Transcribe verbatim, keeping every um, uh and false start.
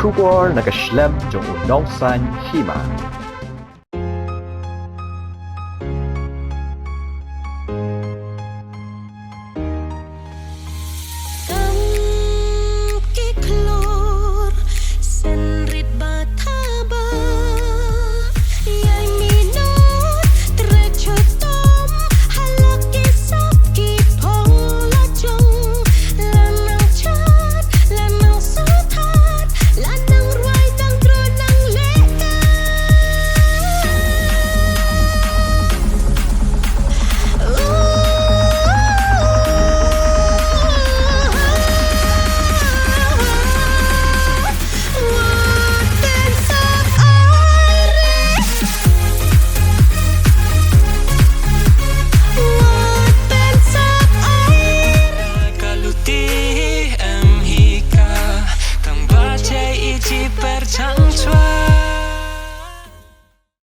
Khubor na ka shlem jong u nongsaiñ hima. Kam ki khlur, sngewrit ba thaba, ïa minot, tre chutom, halak ki sap ki phong la jong, la nang chat, la nang suthat, la nang rwai nang dro nang lehkai. Ka luti em hi ka, tang ba jai i ji per chang chwa.